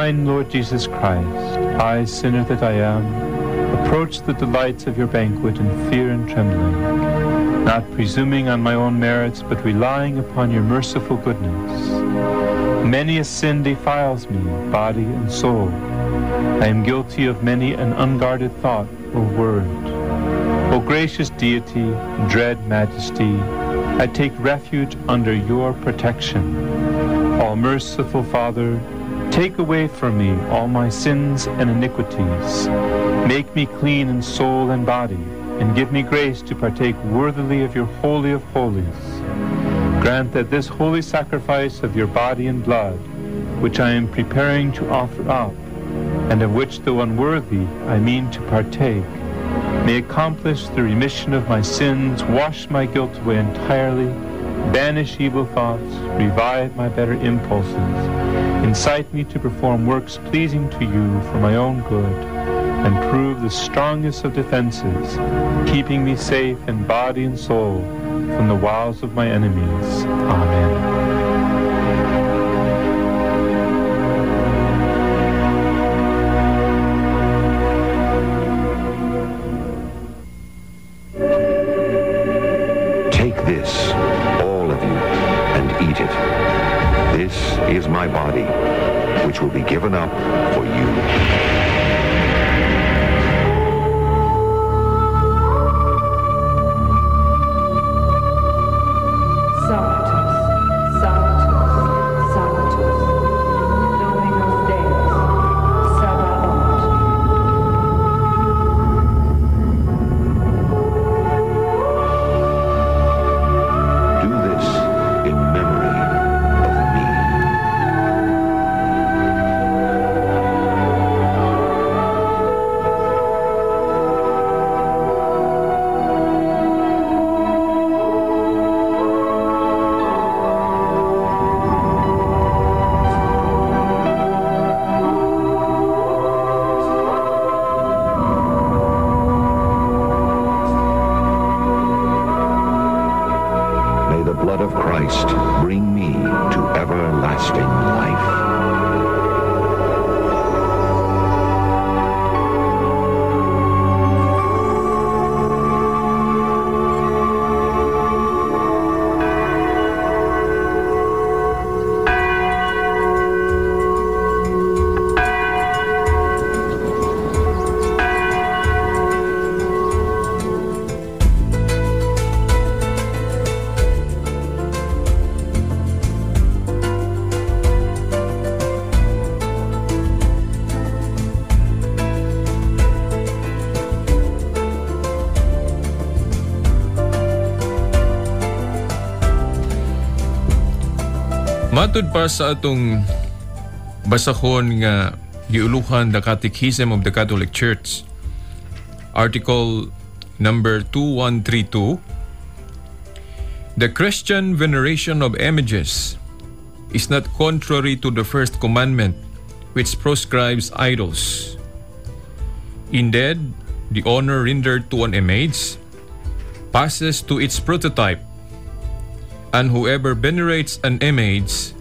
Divine Lord Jesus Christ, I, sinner that I am, approach the delights of your banquet in fear and trembling, not presuming on my own merits, but relying upon your merciful goodness. Many a sin defiles me, body and soul. I am guilty of many an unguarded thought or word. O gracious Deity, dread Majesty, I take refuge under your protection. All merciful Father, take away from me all my sins and iniquities. Make me clean in soul and body, and give me grace to partake worthily of your Holy of Holies. Grant that this holy sacrifice of your body and blood, which I am preparing to offer up, and of which, though unworthy, I mean to partake, may accomplish the remission of my sins, wash my guilt away entirely, banish evil thoughts, revive my better impulses, incite me to perform works pleasing to you for my own good, and prove the strongest of defenses, keeping me safe in body and soul from the wiles of my enemies. Amen. Take this, all of you, and eat it. This is my body, which will be given up for you. Sanctus, Sanctus, Sanctus, Dominus Deus, Sabaoth. Do this in memory of me. May the blood of Christ bring me to everlasting life. Matud pa sa atong basahon nga giuluhan the Catechism of the Catholic Church, article number 2132, the Christian veneration of images is not contrary to the first commandment, which proscribes idols. Indeed, the honor rendered to an image passes to its prototype, and whoever venerates an image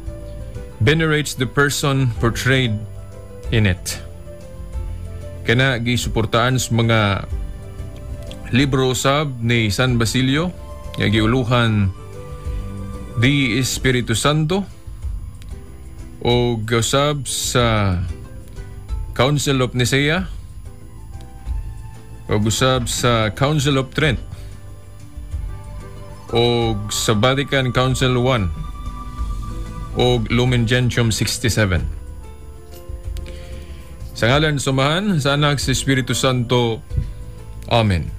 venerates the person portrayed in it. Kana gisuportaan sa mga libro sab ni San Basilio nga giuluhan The Espiritu Santo o usab sa Council of Nicaea o usab sa Council of Trent o sa Vatican Council I o Lumen Gentium 67. Sa ngalan sa Amahan, sa Anak, sa Espiritu Santo. Amen.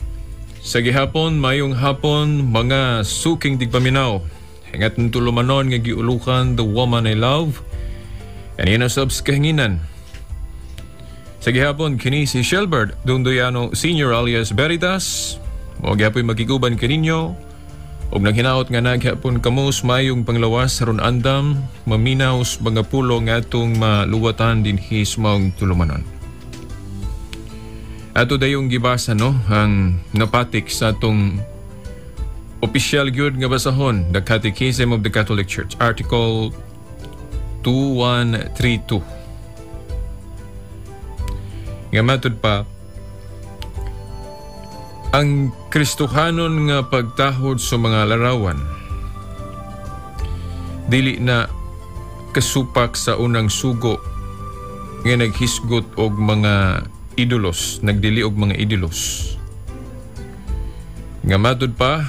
Sa gihapon, mayong hapon, mga suking tigpaminaw. Hingat ng tulumanon nga giulukan The Woman I Love. And yun ang sa kahinginan. Sa gihapon, kini si Shelbert Dunduyano Senior alias Veritas. Mo gihapoy magiguban kaninyo. Og naghinaot nga naghapon kamo mayong panglawas aron andam maminaw sa mga pulo nga atong maluwatan dinhi sa maong tulumanon. Ato dayong gibasa no ang napatik sa atong opisyal gyud nga basahon, The Catechism of the Catholic Church, Article 2132. Nga matud pa, ang Kristohanon nga pagtahod sa mga larawan dili na kasupak sa unang sugo nga naghisgot og mga idolos, nagdili og mga idolos. Nga matud pa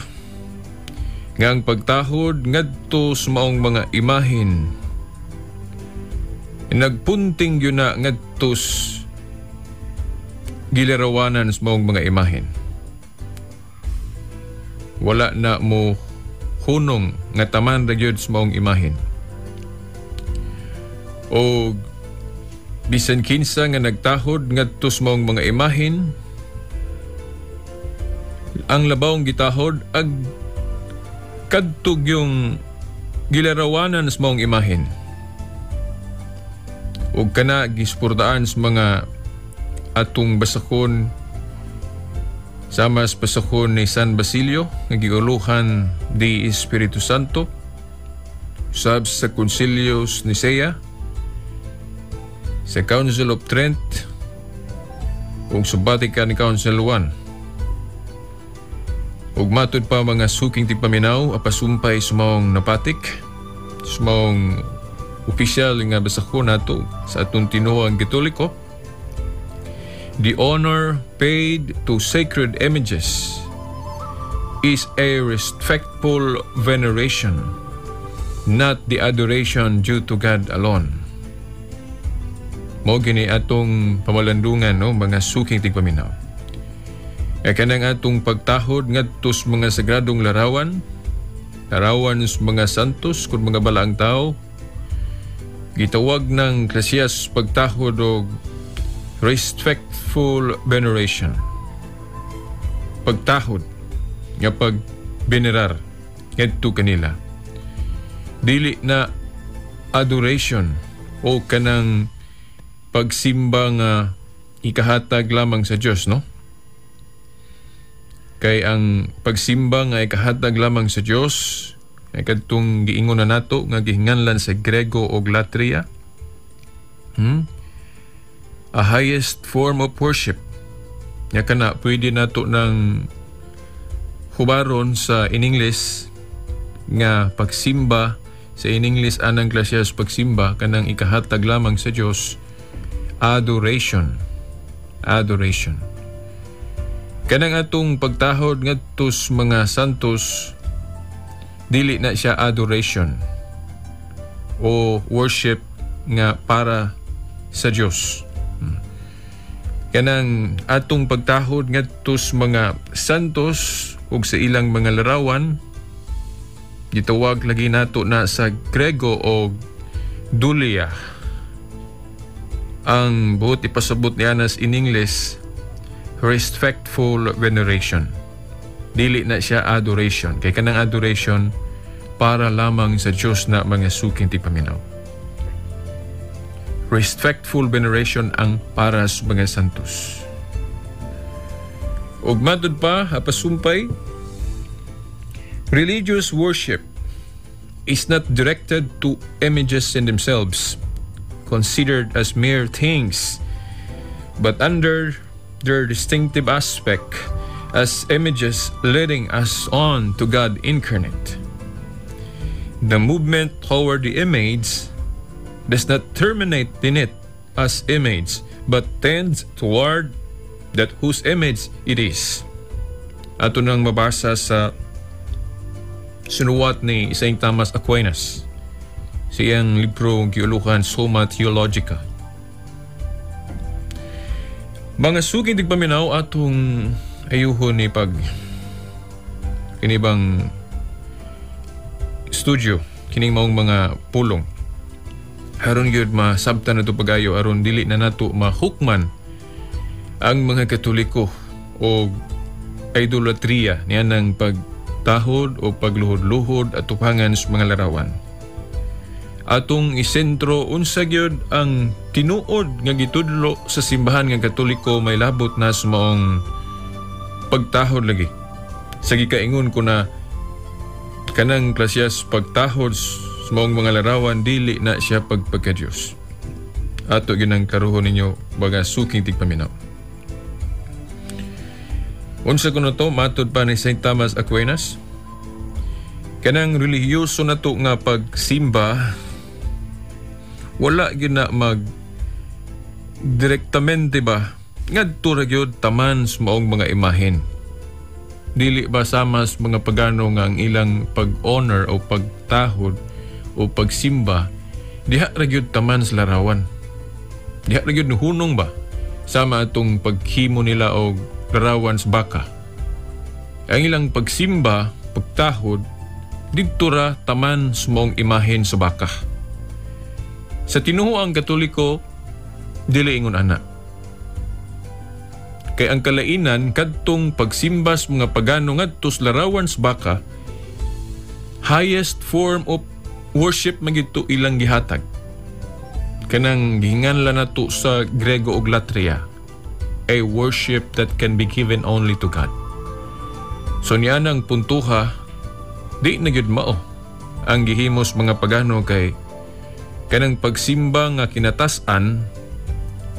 nga ang pagtahod ngadto sa maong mga imahin nagpunting yun na ngadto gilarawanan sa maong mga imahin. Wala na mo hunong nga taman ra gyud sa maong imahin. O bisan kinsa nga nagtahod ngadto sa maong mga imahin, ang labawng gitahod ag kadtog yung gilarawanan sa maong imahin. Ug kana gisuportaan sa mga atong basakon sama sa basakon ni San Basilio nga giuluhan di Espiritu Santo, sab sa Concilio Nicea, sa Council of Trent ug sa Vatican Council I. Ug matud pa, mga suking tigpaminaw, apasumpay sa maong napatik sa maong opisyal nga basakon nato sa atong tinuoang Katoliko: "The honor paid to sacred images is a respectful veneration, not the adoration due to God alone." Mao gini atong pamalandungan, no, mga suking tigpaminaw. E kanang atong pagtahod ngadto sa mga sagradong larawan, larawan sa mga santos kun mga balaang tao, gitawag ng klasiyas pagtahod og respectful veneration. Pagtahod nga pagbenerar ngadto kanila. Dili na adoration o kanang pagsimba nga ikahatag lamang sa Dios, no? Kay ang pagsimba nga ikahatag lamang sa Dios ay kadtong giingon na nato nga gihinganlan sa Grego og latria. A highest form of worship. Nya kana pwede nato ng hubaron sa in English nga pagsimba, sa in English anang klasya sa pagsimba kanang ikahatag lamang sa Dios, adoration. Adoration. Kanang atong pagtahod ngadto sa mga santos, dili na siya adoration o worship nga para sa Dios. Kanang atong pagtahod ngadto sa mga santos ug sa ilang mga larawan, gitawag lagi nato na sa Grego og dulia. Ang buot ipasabot ni Anas in English, respectful veneration. Dili na siya adoration. Kay kanang adoration para lamang sa Diyos na, mga suking tigpaminaw. Respectful veneration ang para sa mga santos. Ug matud pa, apasumpay, religious worship is not directed to images in themselves, considered as mere things, but under their distinctive aspect as images leading us on to God incarnate. The movement toward the image does not terminate in it as image, but tends toward that whose image it is. Ato nang mabasa sa sinuwat ni St. Thomas Aquinas sa iyang libro giulukan Summa Theologica. Mga suking tigpaminaw, atong ayuhon ni pag kinibang studio kining maong mga pulong aron gyud masabtan nato pagayo, aron dili na nato mahukman ang mga Katoliko o idolatria niya ng pagtahod o pagluhod-luhod at tupangan sa mga larawan. Atong isentro unsa gyud ang tinuod nga gitudlo sa simbahan nga Katoliko may labot na sa maong pagtahod lagi. Sa gikaingon ko na kanang klasyas pagtahod sa maong mga larawan dili na siya pagpagka-Diyos. Ato ginang karuhon ninyo, mga suking tigpaminaw. Unsa kuno to matud pa ni St. Thomas Aquinas? Kanang relihiyoso na to nga pagsimba, wala gyud na mag direktamente ba ngadto ra gyud taman sa maong mga imahen. Dili ba sama sa mga pagano nga ang ilang pag-honor o pagtahod o pagsimba diha ra gyud taman sa larawan. Diha ra gyud hunong ba sama atong paghimo nila og larawan sa baka. Ang ilang pagsimba, pagtahod didto ra taman sa maong imahen sa baka. Sa tinuoang Katoliko, dili ingon ana. Kay ang kalainan kadtong pagsimba sa mga pagano ngadto sa larawan sa baka, highest form of worship man gyud to ilang gihatag. Kanang gihinganlan nato sa Grego og latria, a worship that can be given only to God. So niya nang puntuha, di na gyud mao ang gihimos mga pagano, kay kanang pagsimba nga kinatas-an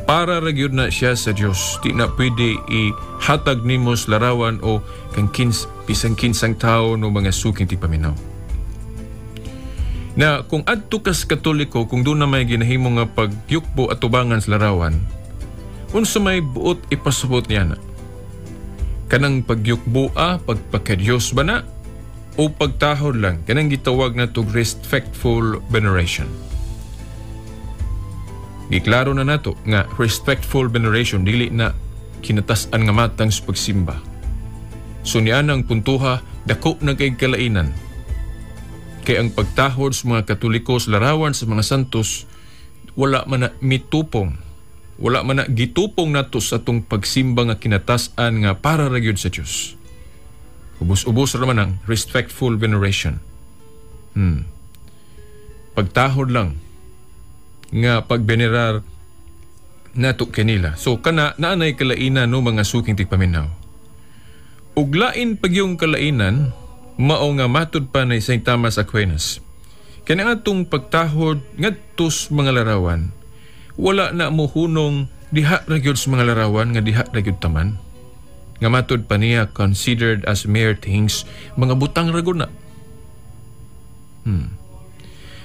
para ra gyud na siya sa Dios. Di na pwede ihatag nimo sa larawan o kang bisan kinsang tao no, mga suking tigpaminaw. Na kung adto kas Katoliko, kung doon na may ginahimo nga pagyukbo at tubangan sa larawan, unsa may buot ipasabot niya na? Kanang pagyukbo a, pagpakadiyos ba na? O pagtahod lang, kanang gitawag na to respectful veneration? Giklaro na nato nga respectful veneration dili na kinatas-an nga matang sa pagsimba. So niya ang puntuha, dako na kay kalainan. Kay ang pagtahod sa mga Katoliko sa larawan sa mga santos, wala man na mitupong. Wala man na gitupong nato sa atong pagsimba nga kinatas-an nga para ra gyud sa Dios. Ubos-ubos ra man ang respectful veneration. Pagtahod lang nga pagbenerar nato kanila. So kana naanay kalainan no, mga suking tigpaminaw. Ug lain pag yung kalainan mao nga matud pa ni St. Thomas Aquinas. Kani atong pagtahod ngadto sa mga larawan, wala na mohunong diha ra gyud sa mga larawan nga diha ra gyud taman. Nga matud pa niya considered as mere things, mga butang ra gud na.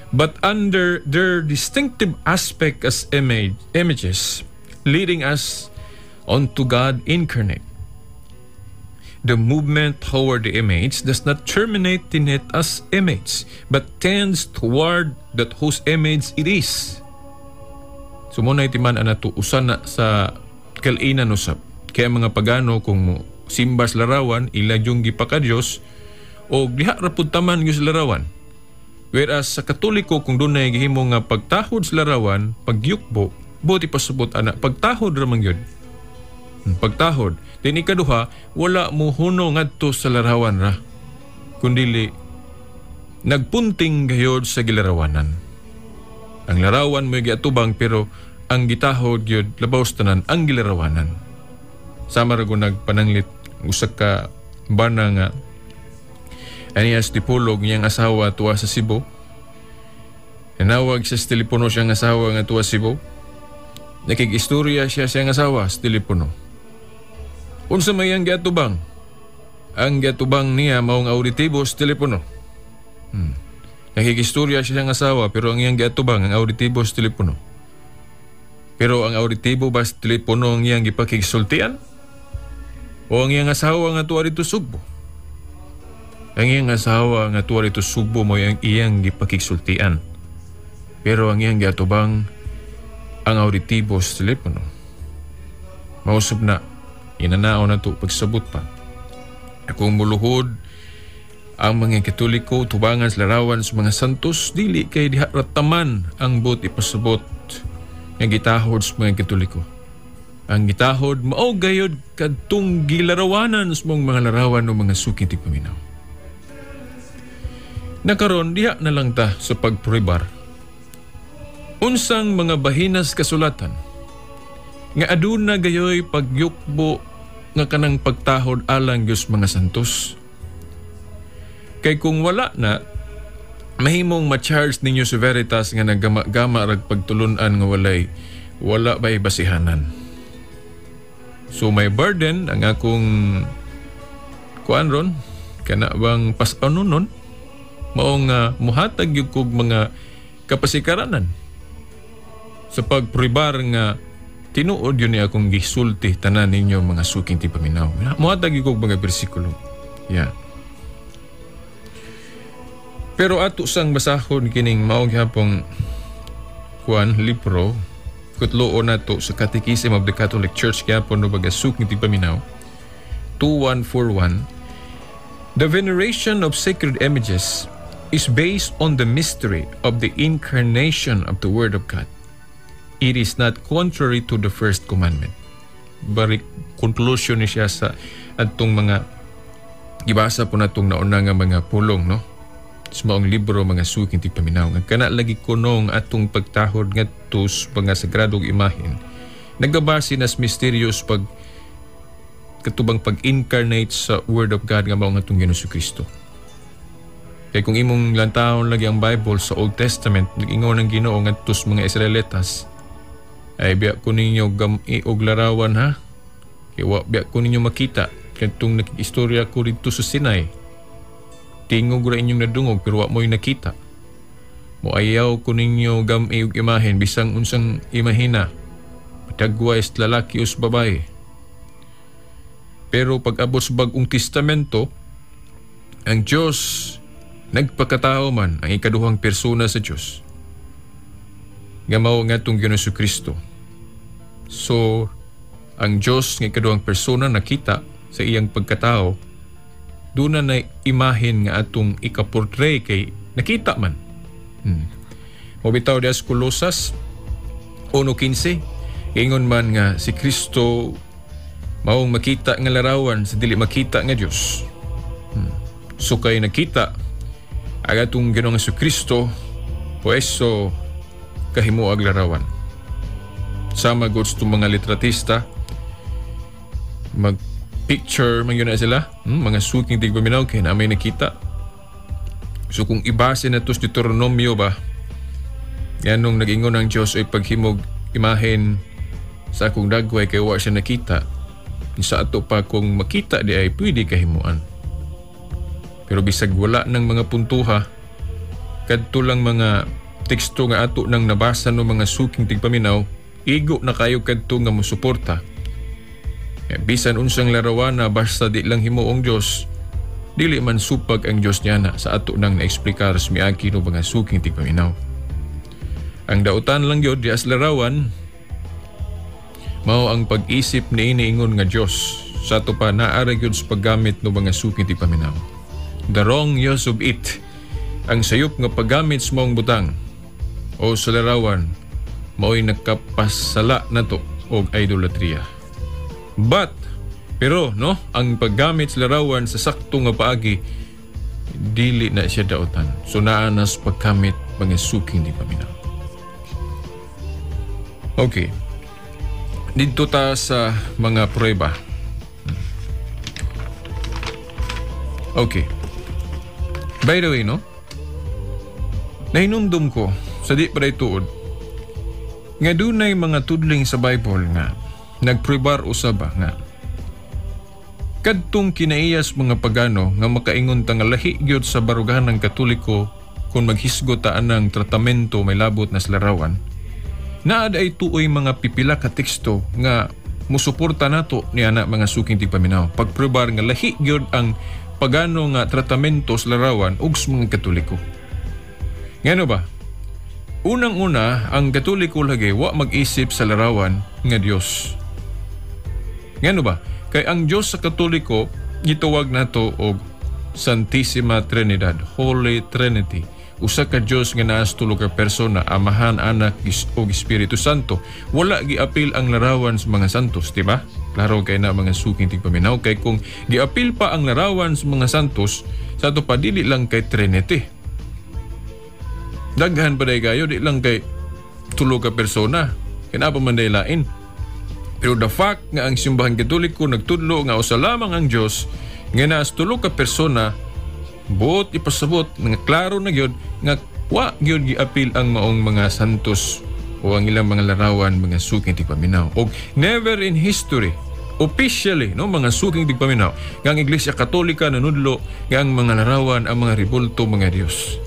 But under their distinctive aspect as images, leading us unto God incarnate. The movement toward the image does not terminate in it as image, but tends toward that whose image it is. So muna itiman nato usa na sa kalainan usab. Kaya mga pagano kung mo simba sa larawan, ila yung gipaka-Diyos, o diha ra pud taman gyud sa larawan. Whereas sa Katoliko, kung dunay gihimo nga pagtahod sa larawan, pagyukbo, buot ipasabot ana, pagtahod ra man gyud. Pagtahod. Then ikaduha, wala mo huno ngadto sa larawan ra. Kundili nagpunting gayod sa gilarawanan. Ang larawan mo giatubang, pero ang gitahod gyud labaw sa tanan ang gilarawanan. Sama ra nagpananglit usa ka bana nga anias tipulog niyang asawa tuwa sa Cebu. Nanawag siya sa telepono siyang asawa nga tuwa sa Cebu. Nakig-istorya siya siyang asawa sa telepono. Unsa may ang giatubang? Ang giatubang niya maong auditibo sa telepono. Nakig-istorya siya siyang asawa, pero ang iyang giatubang ang auditibo sa telepono. Pero ang auditibo ba sa telepono ang iyang gipakigsultian? O ang iyang asawa nga tuwa dito Sugbo? Ang iyang asawa nga tuwa dito Sugbo mo ang iyang gipakigsultian. Pero ang iyang giatubang ang auditibo sa telepono. Mausap na, inanao na to pagsabot pa. Kung muluhod ang mga Katoliko tubangan sa larawan sa mga santos, dili kay diha rataman ang buot ipasabot nga gitahod sa mga Katoliko. Ang gitahod mao gayod kadtong gilarawanan sa mga larawan o mga suki tigpaminaw. Nakaron diha na lang ta sa pagpribar. Unsang mga bahinas kasulatan nga aduna gayoy pagyukbo nga kanang pagtahod alang Diyos mga santos? Kay kung wala na, mahimong ma-charge ninyo sa Veritas nga naggama-gama rag pagtulunan nga walay Wala ba'y basihanan. So may burden ang akong kuan ron, kana bang pas-anon nun, maong muhatag gyud kog mga kapasikaranan sa pagpribar nga tinuod yun ni akong gisulti tanan ninyo, mga suking tigpaminaw. Muhatag gyud kog mga bersikulo. Yeah. Pero ato sang basahon kining mao gihapong kuan libro, kutloon nato sa Catechism of the Catholic Church gyapon no, mga suking tigpaminaw. 2141. The veneration of sacred images is based on the mystery of the incarnation of the Word of God. It is not contrary to the first commandment. Balik conclusion ni siya sa atong mga gibasa po natong nauna nga mga pulong, no? Sa maong libro, mga suking tigpaminaw, nga kana lagi kunong atong pagtahod ngadto sa mga sagradong imahen nagabase nas mysterious pag katubang pag-incarnate sa Word of God nga mao nga atong Ginoong Kristo. Kay kung imong lantawon lagi ang Bible sa Old Testament, nag-ingon ang Ginoo ngadto sa mga Israelitas, "Ay biya ko ninyo gam-i og larawan ha. Kay wa biya ko ninyo makita kadtong nakikistorya ko didto sa Sinai. Tingog ra inyong nadungog pero wa mo'y nakita. Mo ayaw ko ninyo gam-i og imahen bisang unsang imahina. Padagwa is lalaki o sa babae." Pero pag abot sa Bagong Testamento, ang Diyos nagpakatao man, ang ikaduhang persona sa Diyos nga mao nga atong Ginoong Kristo. So, ang Diyos nga ikaduhang persona nakita sa iyang pagkatao, doon na imahen nga atong ikaportray kay nakita man. Mao bitaw diha sa Kolosas 1:15, ingon man nga si Kristo maong makita nga larawan sa dili makita nga Dios. So kay nakita ang atong Ginoong Kristo, pues so kahimuag larawan. Sama gud sa mga litratista, mag picture man yun na sila, mga suking tigpaminaw kay na may nakita. So kung ibase na to sa Deuteronomio ba, nganong nag-ingon ang Diyos ay paghimog imahen sa akong dagway kay wa siya nakita. Sa ato pa kung makita di ay pwede kahimuan. Pero bisag wala ng mga puntuha, kadto lang mga teksto nga ato nang nabasa no, mga suking tigpaminaw, igo na kayo kadto nga mosuporta. Eh, bisan unsang larawan na basta di lang himuong Dios, dili man supag ang Dios niya na sa ato nang naeksplikar sa miagi no, mga suking tigpaminaw. Ang dautan lang gyud dias larawan mao ang pag-isip ni iniingon nga Dios. Sa ato pa naara gyud sa paggamit no, mga suking tigpaminaw. The wrong use of it. Ang sayop nga paggamit sa maong butang o sa larawan mao'y nakapasala nato og idolatria. But pero no, ang paggamit sa larawan sa sakto nga paagi dili na siya dautan. So naa na sa pagkamit, mga suking tigpaminaw. Okay. Dito ta sa mga prueba. Okay. By the way, no? Nahinumdum ko sa di pa tuod nga dunay mga tudling sa Bible nga nagpribar usaba nga kadtong kinaiyas mga pagano nga makaingon ta nga lahi gyud sa barugahan ng Katoliko kung maghisgot ta anang tratamento may labot na sa larawan. Naa ay tuoy mga pipila ka teksto nga musuporta nato ni ana, mga suking tigpaminaw, pagprobar nga lahi gyud ang pagano nga tratamento sa larawan ug sa mga Katoliko. Ngano ba? Unang-una, ang Katoliko lagi wa mag-isip sa larawan nga Dios. Ngano ba? Kay ang Dios sa Katoliko gitawag nato og Santissima Trinidad, Holy Trinity. Usa ka Dios nga naa sa tulo ka persona, Amahan, Anak ug Espiritu Santo. Wala giapil ang larawan sa mga santos, di ba? Klaro kay na, mga suking tigpaminaw, kay kung giapil pa ang larawan sa mga santos, sa ato pa dili lang kay Trinity. Daghan pa kayo, di lang kay tulo ka persona. Kaya pa man lain. Pero the fact nga ang Simbahan Katoliko nagtudlo nga usa lamang ang Dios nga naa sa tulo ka persona, buot ipasabot nga klaro na gyud nga wa gyud giapil ang maong mga santos. o ang ilang mga larawan, mga suking tigpaminaw. Og never in history, officially, no, mga suking tigpaminaw, nga ang Iglesia Katolika nanudlo nga ang mga larawan, ang mga ribulto, mga Dios.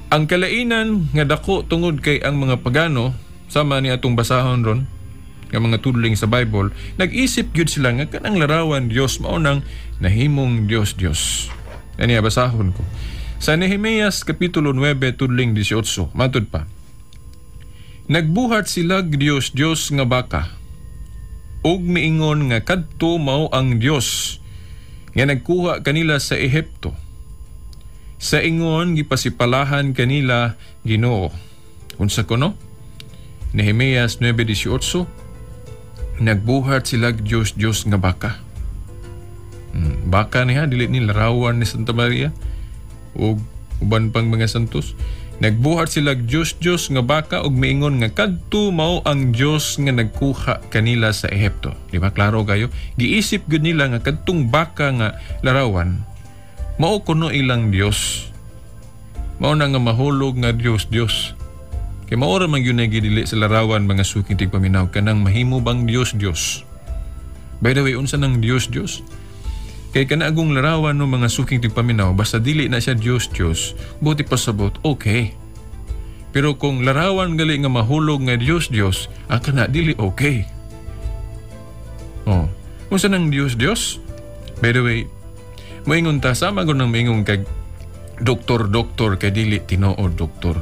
Ang kalainan nga dako tungod kay ang mga pagano, sama ni atong basahon ron nga mga tudling sa Bible, nag-isip gyud sila nga kanang larawan Dios mao nang nahimong Dios Dios. Ani basahon ko. Sa Nehemias kapitulo 9 tudling 18, matud pa. Nagbuhat sila Dios Dios nga baka ug miingon nga kadto mao ang Dios nga nagkuha kanila sa Ehipto. Sa ingon gipasipalahan kanila Ginoo. Unsa kuno? Nehemias 9:18, nagbuhat sila Dios Dios nga baka. Baka niya, dili ni larawan ni Santa Maria o uban pang mga santos. Nagbuhat sila Dios Dios nga baka ug miingon nga kadto mao ang Dios nga nagkuha kanila sa Ehipto. Di ba klaro kayo? Giisip gyud nila nga kadtong baka nga larawan mao kuno ilang Dios. Mao na nga mahulog nga Dios Dios. Kay mao ra man gyud gidili sa larawan, mga suking tigpaminaw, kanang mahimo bang Dios Dios. By the way, unsa nang Dios Dios? Kay kanagong larawan no, mga suking tigpaminaw, basta dili na siya Dios Dios, buti pasabot, okay. Pero kung larawan gali nga mahulog nga Dios Dios, ang kana dili okay. Oh, unsa nang Dios Dios? By the way, moingon ta sama gud nang moingon kag doktor doktor kay dili tinuod doktor.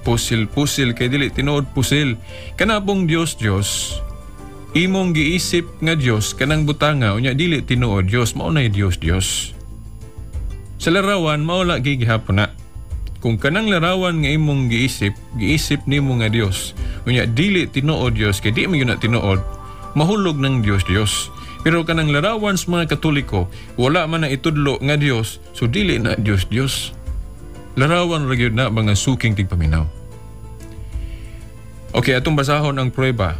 Pusil pusil kay dili tinuod pusil. Kana pong Dios Dios, imong giisip nga Dios kanang butanga unya dili tinuod Dios, mao nay Dios Dios. Sa larawan mao la gihapon na. Kung kanang larawan nga imong giisip, giisip nimo nga Dios, unya dili tinuod Dios kay di man gyud na tinuod, mahulog ng Dios Dios. Pero kanang larawan sa mga Katoliko, wala man na itudlo nga Dios, so dili na Dios Dios. Larawan ra gyud na, mga suking tigpaminaw. Okay, atong basahon ang prueba.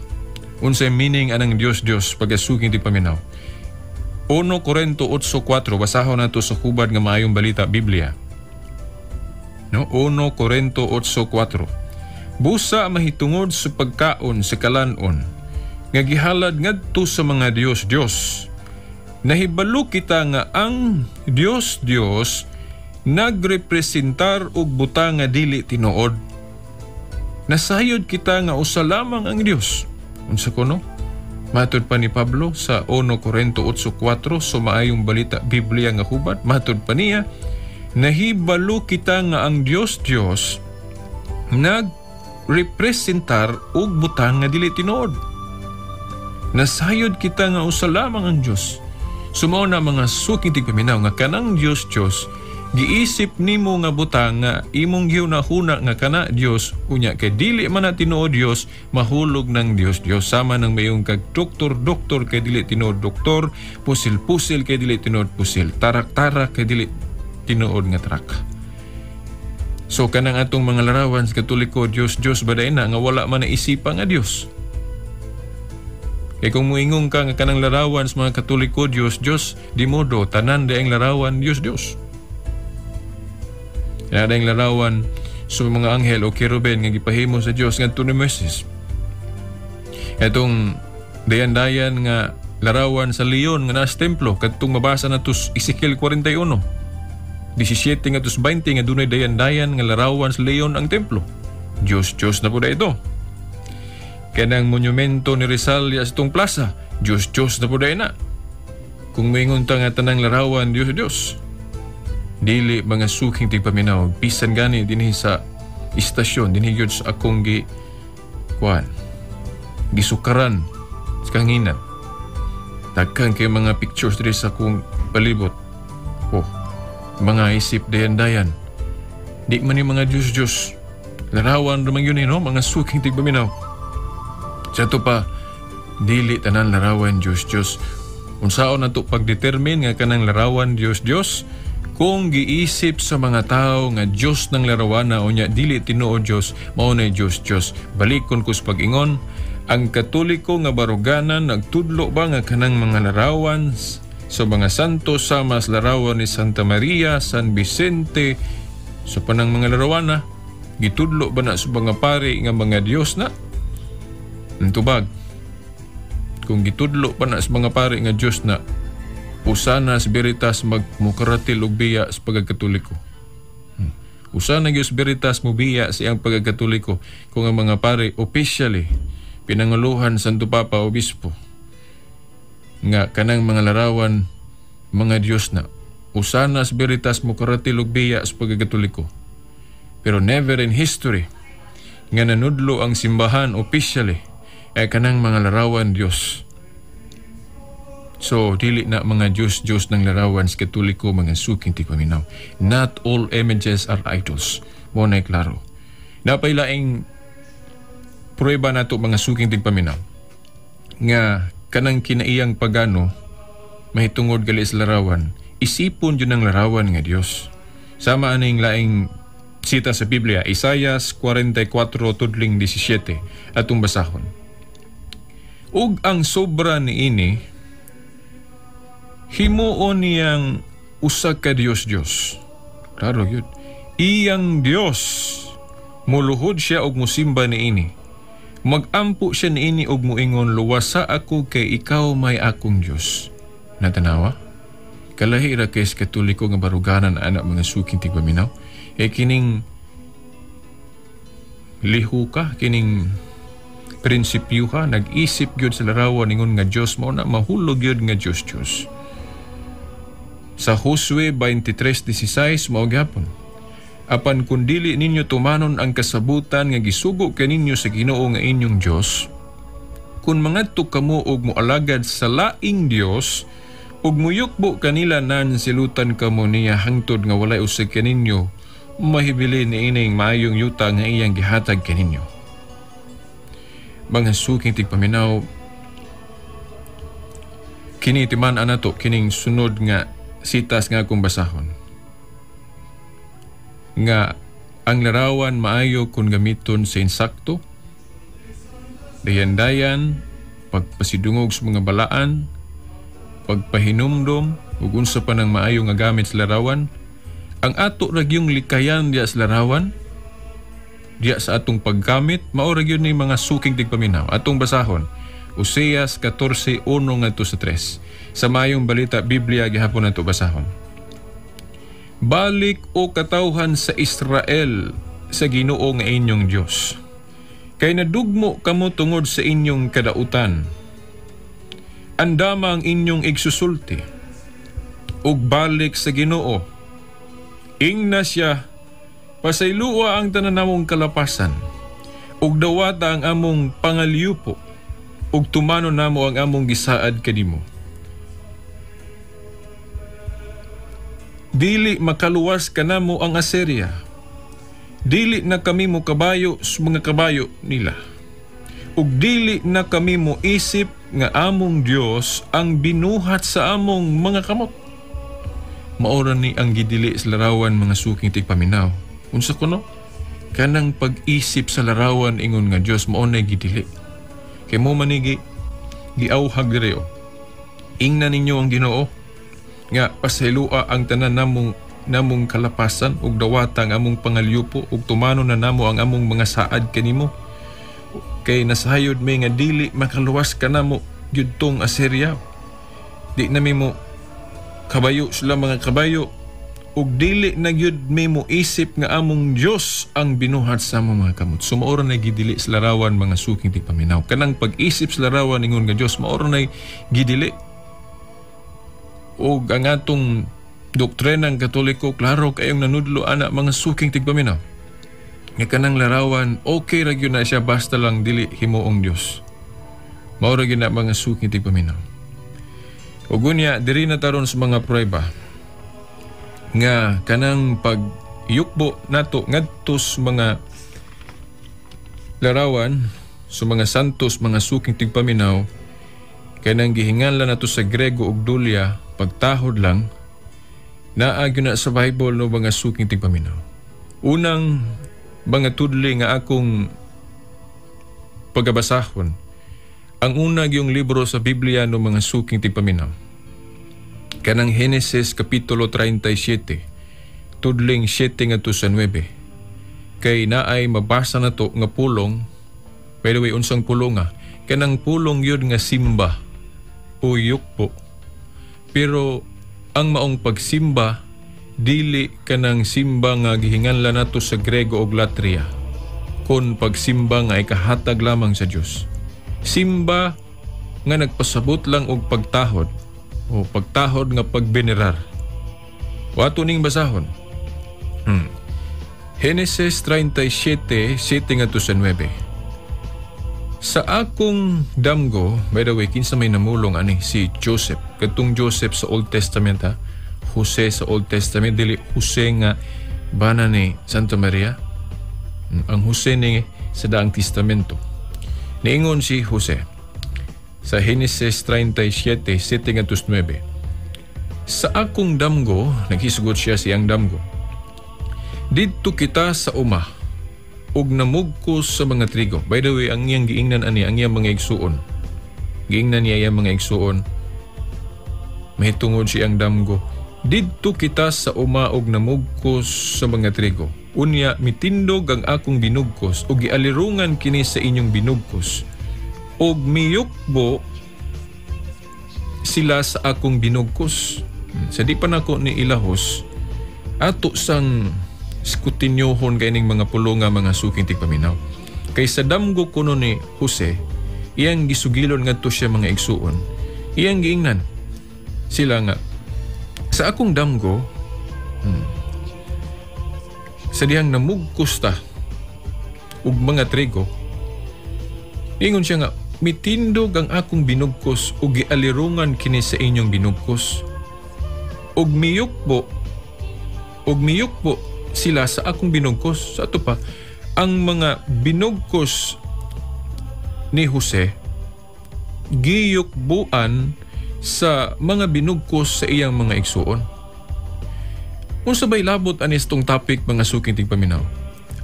Unsay meaning anang Dios Dios pagkasuking tigpaminaw. 1 Corinto 8:4, basahon nato sa hubad nga maayong balita Biblia. No, 1 Corinto 8:4. Busa mahitungod sa pagkaon sa kalanon nga gihalad ngadto sa mga Dios Dios. Nahibalo kita nga ang Dios Dios nagrepresentar og butang nga dili tinuod. Nasayod kita nga usa lamang ang Dios. Unsa kuno? Matod pa ni Pablo sa 1 Corinto 8:4 sa maayong balita Biblia nga hubad, matod pa niya, nahibalo kita nga ang Dios Dios nagrepresentar og butang nga dili tinuod. Nasayod kita nga usa lamang ang Dios. Sumao na, mga suking tigpaminaw, nga kanang Dios Dios giisip nimo nga butang nga imong gihunahuna nga kana Dios, unya kay dili man na tinuod Dios, mahulog ng Dios Dios. Sama nang mayong kag doktor doktor kay dili tinuod doktor, pusil pusil kay dili tinuod pusil, tarak tarak kay dili tinuod nga tarak. So kanang atong mga larawan sa Katoliko, Dios Dios ba na nga wala man na isipa nga Dios? Kay kung muingon ka nga kanang larawan sa mga Katoliko Dios Dios, di modo tanan ang larawan Dios Dios. Kinadang larawan sa mga anghel o kerubin nga gipahimo sa Dios ngadto ni Moises. Itong dayan-dayan nga larawan sa leon nga nasa templo kadtong mabasa nato sa Ezekiel 41. 17 ngadto sa 20 nga dunay dayan-dayan nga larawan sa leon ang templo. Dios Dios na pud ito. Kanang monumento ni Rizal ya sa itong plaza, Dios Dios na pud na. Kung moingon ta nga tanang larawan Dios Dios, dili, mga suking tigpaminaw. Bisan gani dinhi sa istasyon, dinhi gyud sa akong gi kuan, gisukaran sa kanginan, daghan kay mga pictures diri sa akong palibot. Oh, mga isip dayan-dayan, di man ni mga Diyos Diyos, larawan raman yun eh, no, mga suking tigpaminaw. Sa ito pa, dili tanan larawan Diyos Diyos. Unsaon nato pagdetermine nga kanang larawan Diyos Diyos? Kung giisip sa mga tao nga Diyos ng larawana unya dili tinuod Diyos, mao nay Diyos Diyos. Balikon ko sa pag-ingon, ang Katoliko nga baruganan nagtudlo ba nga kanang mga larawan sa mga santo sama sa larawan ni Santa Maria, San Vicente, sa panang mga larawana, Gitudlo ba na sa mga pari nga mga Dios na? Tubag. Kung gitudlo pa na sa mga pari nga Dios na, usana sa Veritas magmukaratil og biya sa pagkakatoliko. Usana gyud sa Veritas mubiya sa iyang pagkakatoliko kung ang mga pari officially pinanguluhan Santo Papa Obispo nga kanang mga larawan mga Dios na. Usana sa Veritas mukaratil og biya sa pagkakatoliko. Pero never in history nga nanudlo ang simbahan officially ay kanang mga larawan Dios. So, dili na mga Diyos-Diyos ng larawan sa Katoliko, mga suking tigpaminaw. Not all images are idols. Mo na klaro. Napailaing prueba nato, mga suking tigpaminaw, nga kanang kinaiyang pagano mahitungod gali sa larawan, isipon yun ang larawan nga Dios. Sama aning laing sita sa Biblia, Isayas 44 tudling 17, atong basahon. Ug ang sobra niini himuon niyang usa ka Dios-Dios. Klaro yun. Iyang Dios, muluhod siya og musimba niini. Magampo siya niini og muingon, "Luwasa ako kay ikaw may akong Dios." Natanawa? Kalahi ra kay sa Katoliko nga baruganan ana, mga suking tigpaminaw. E kining lihuka, kining prinsipyo ka, nag-isip gyud sa larawan ingon nga Dios, mao na mahulog gyud nga Dios Dios. Sa Josue 23:16, mao gyapon. Apan kung dili ninyo tumanon ang kasabutan nga gisugo kaninyo sa Ginoo nga inyong Dios, kun mangadto kamo og moalagad sa laing dios ug muyukbo kanila nan, silutan kamo niya hangtod nga walay usa kaninyo mahibili niining maayong yuta nga iyang gihatag kaninyo. Mga suking tigpaminaw, kini timan anato kining sunod nga sitas nga akong basahon nga ang larawan maayo kung gamiton sa insakto, dayan-dayan, pagpasidungog sa mga balaan, pagpahinumdom, ug unsa pa nang maayo nga gamit sa larawan. Ang ato ra gyung likayan diya sa larawan, diya sa atong paggamit, mao ra gyud ni, mga suking tigpaminaw. Atong basahon, Oseas 14:1 ngadto sa 3. Sa Maayong Balita Biblia gihapon nato basahon. Balik, o katawhan sa Israel, sa Ginoo nga inyong Dios. Kay nadugmo kamo tungod sa inyong kadautan. Andama ang inyong igsusulti ug balik sa Ginoo. Ingna siya, "Pasaylua ang tanan namong kalapasan ug dawata ang among pangalyupo ug tumanon namo ang among gisaad kanimo." Dili makaluwas kanamo ang Assyria. Dili na kami mo kabayo sa mga kabayo nila. Ug dili na kami mo isip nga among Dios ang binuhat sa among mga kamot. Maora ni ang gidili sa larawan, mga suking tigpaminaw. Unsa kuno? Kanang pag-isip sa larawan ingon nga Dios, mao na gidili. Kay mo manigi giauhag diri oh. Ingna ninyo ang Ginoo nga pasaylua ang tanan namong namong kalapasan ug dawata ang among pangalyupo ug tumanon na namo ang among mga saad kanimo, kay nasayod mi nga dili makaluwas kanamo gyud tong Assyria, di na mi mo kabayo sila mga kabayo ug dili na gyud mi mo isip nga among Dios ang binuhat sa among mga kamot. So mao ra na gidili sa larawan, mga suking tigpaminaw. Kanang pag-isip sa larawan ingon nga Dios, mao ra na gidili. Og ang atong doktrina ng Katoliko, klaro kayong nanudlo ana, mga suking tigpaminaw, nga kanang larawan okay ra gyud na siya basta lang dili himuong Dios. Mao ra gyud na, mga suking tigpaminaw. Ug unya diri na taron sa mga prueba nga kanang pagyukbo nato ngadto sa mga larawan sa mga santos, mga suking tigpaminaw, kanang gihinganlan nato sa Grego ug dulya, pagtahod lang, naa gyud na sa Bible no, mga suking tigpaminaw. Unang mga tudli nga akong pagabasahon, ang una yung libro sa Biblia no, mga suking tigpaminaw. Kanang Genesis Kapitulo 37, tudling 7 ngadto sa 9. Kay naay mabasa na to nga pulong. By the way, unsang pulong nga? Kanang pulong yun nga simba o yukpo. Pero ang maong pagsimba, dili kanang simba nga gihinganlan nato sa Grego og Latria, kon pagsimba nga ikahatag lamang sa Dios. Simba nga nagpasabot lang og pagtahod o pagtahod nga pagbenerar. Wato ning basahon. Genesis 37, 7 ngadto sa 9. Sa akong damgo, by the way, kinsa may namulong ani? Si Joseph. Katong Joseph sa Old Testament, ha? Jose sa Old Testament, dili Jose nga bana ni Santa Maria. Ang Jose ni sa Daang Testamento. Niingon si Jose sa Genesis 37, 7 ngadto sa 9. Sa akong damgo, naghisgot siya siyang damgo, didto kita sa uma ug namugkos sa mga trigo. By the way, ang iyang giingnan ani, ang iyang mga igsuon. Giingnan niya iyang mga igsuon. Mahitungod siyang damgo. Didto kita sa uma ug namugkos sa mga trigo. Unya mitindog ang akong binugkos ug gialirungan kini sa inyong binugkos. Ug miyukbo sila sa akong binugkos. Sa di pa nako ni ilahos, ato sang skutinyohon kay ning mga pulo nga mga suking tigpaminaw. Kay sa damgo kuno ni Jose, iyang gisugilon ngadto siya mga igsuon. Iyang giingnan sila nga sa akong damgo, sa dihang namugkos ta ug mga trigo, ingon siya nga mitindog ang akong binugkos ug gialirungan kini sa inyong binugkos. Ug miyukbo sila sa akong binugkos. Sa ato pa, ang mga binugkos ni Jose giyukbuan sa mga binugkos sa iyang mga igsuon. Unsa bay labot anis tong topic mga suking tigpaminaw?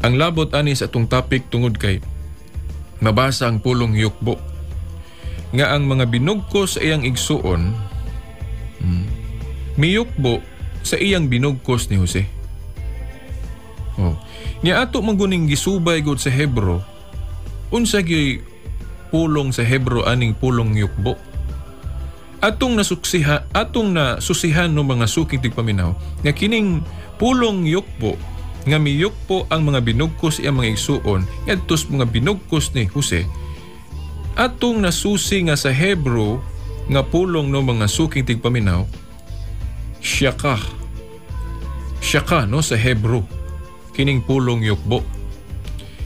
Ang labot anis atong topic tungod kay mabasa ang pulong yukbo nga ang mga binugkos sa iyang igsuon miyukbo sa iyang binugkos ni Jose. Oh. Nya ato manguning gisubay gud sa Hebro, unsa gyud pulong sa Hebro aning pulong yukbo? Atong nasuksiha, atong nasusihan no mga suking tigpaminaw nga kining pulong yukbo nga miyukbo ang mga binugkos iyang mga igsuon ngadto sa mga binugkos ni Jose, atong nasusi nga sa Hebro nga pulong no mga suking tigpaminaw, shaka. Shaka no sa Hebro kining pulong yukbo.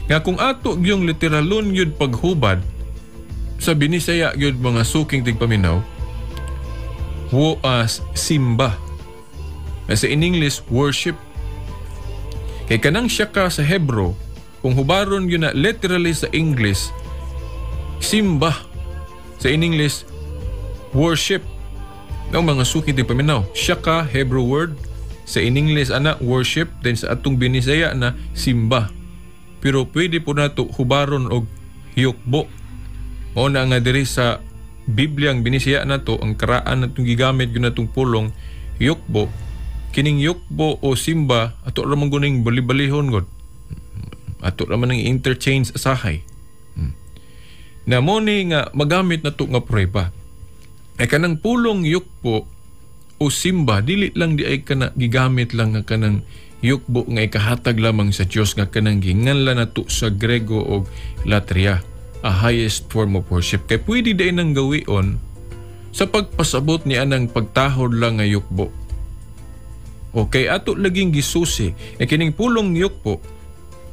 Nga kung ato gyung literalon gyud paghubad sa Binisaya gyud mga suking tigpaminaw, wo as simba. Sa in English, worship. Kay kanang shaka sa Hebro, kung hubaron yun na literally sa English, simba. Sa in English, worship. No, mga suking tigpaminaw, shaka, Hebrew word. Sa in English, ana, worship. Then sa atong Binisaya na simba. Pero pwede po nato hubaron og hiyukbo. Mao na nga diri sa Biblia ang Binisaya nato, ang karaan natong gigamit yun natong pulong yukbo. Kining yukbo o simba, ato ra man guning bali-balihon god. Ato ra man ang interchange asahay. Na mo ni nga magamit nato nga prueba. Ay kanang pulong yukbo o simba, dili lang di ay kana gigamit lang nga kanang yukbo nga ikahatag lamang sa Dios nga kanang ginganlan nato sa Grego og Latria, a highest form of worship. Kay pwede din ang gawion sa pagpasabot ni anang pagtahod lang nga yukbo. Okay, ato laging gisusi e kining pulong yukbo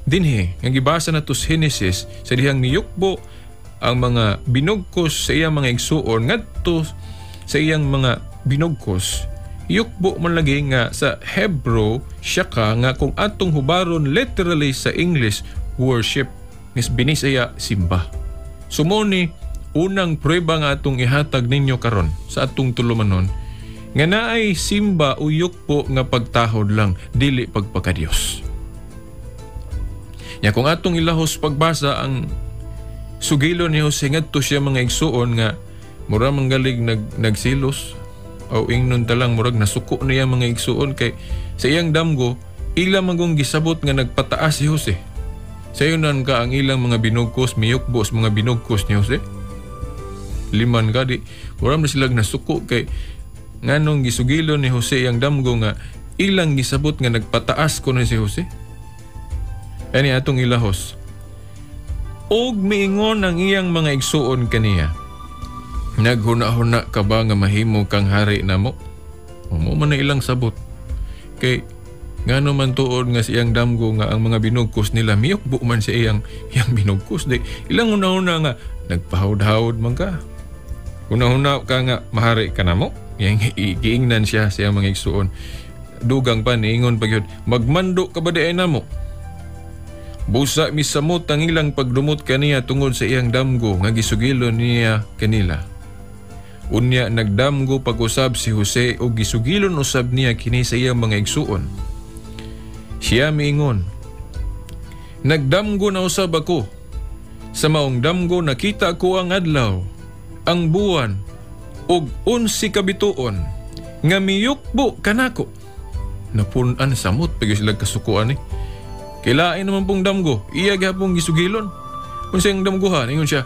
dinhi nga gibasa nato sa Genesis sa dihang niyukbo ang mga binugkos sa iyang mga igsuon ngadto sa iyang mga binugkos. Yukbo man lagi nga sa Hebrew shaka nga kung atong hubaron literally sa English worship, is Binisaya simba. So mo ni unang prueba nga atong ihatag ninyo karon sa atong tulumanon nga naay simba o yukbo nga pagtahod lang, dili pagpakadiyos. Nya kung atong ilahos pagbasa ang sugilo ni Jose ngadto siya mga igsuon nga mura manggalig nagsilos o ingnon ta lang murag nasuko niya mga igsuon kay sa iyang damgo ila manggong gisabot nga nagpataas si Jose. Sayunan ka ang ilang mga binugkos, miyukbo sa mga binugkos ni Jose. Liman ka di, wala man sila nasuko kay nganong gisugilon ni Jose ang damgo nga ilang gisabot nga nagpataas ko na si Jose. Ani atong ilahos. Og miingon ang iyang mga igsuon kaniya. Naghuna-huna ka ba nga mahimo kang hari namo? Mo man na ilang sabot. Kay ngano man tuod nga siyang damgo nga ang mga binugkos nila miyukbo man sa iyang iyang binugkos di ilang una-una nga nagpahawd-hawd man ka. Una-una ka nga mahari ka namo. Yang giingnan siya sa iyang mga igsuon. Dugang pa niingon pa gyud, magmando ka ba di ay namo? Busa misamot ang ilang pagdumot kaniya tungod sa iyang damgo nga gisugilon niya kanila. Unya nagdamgo pag-usab si Jose og gisugilon usab niya kini sa iyang mga igsuon. Siya miingon, nagdamgo na usab ako. Sa maong damgo nakita ko ang adlaw, ang buwan, ug 11 ka bituon nga miyukbo kanako. Napun-an samot pag sila kasukuan eh. Kilain naman pong damgo, iya gihapong gisugilon. Kung siyang damguhan, ingon siya,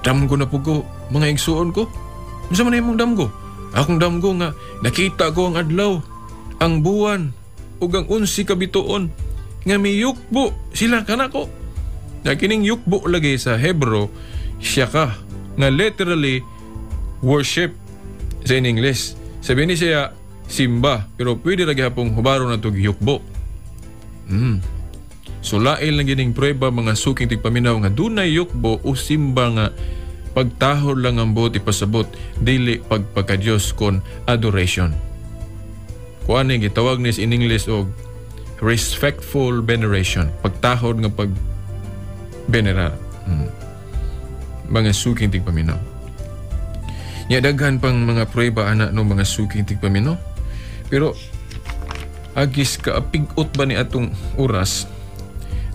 damgo na po ko, mga igsuon ko. Unsa man imong damgo? Akong damgo nga nakita ko ang adlaw, ang buwan, ug ang 11 ka bituon nga miyukbo sila kanako. Na kining yukbo lagi sa Hebro, siya ka nga literally worship sa in English. Sabi ni siya simba, pero pwede ra gihapong hubaro na tog yukbo. So lain lang gining prueba mga suking tigpaminaw nga dunay yukbo o simba nga pagtahod lang ang buot ipasabot, dili pagpakadiyos kon adoration. Kuan ni gitawag ni in English og respectful veneration, pagtahod nga pag venerar. Mga suking tigpaminaw. Nya daghan pang mga prueba ana no mga suking tigpaminaw. Pero agis ka pigot ba ni atong oras,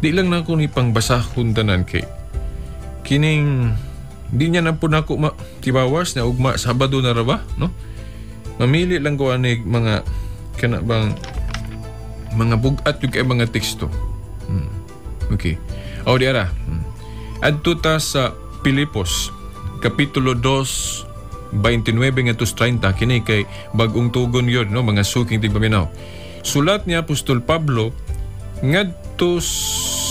di lang na ako ni pangbasahon tanan kay kining di niya na po nako tibawas na ugma Sabado na ra ba, no? Mamili lang ko ani mga kana bang mga bug-at yung kay mga teksto. Okay. O di ara. Adto ta sa Pilipos kapitulo 2 29 ngadto 30 kini kay bag-ong tugon yun, no, mga suking tigpaminaw. Sulat ni Apostol Pablo ngadto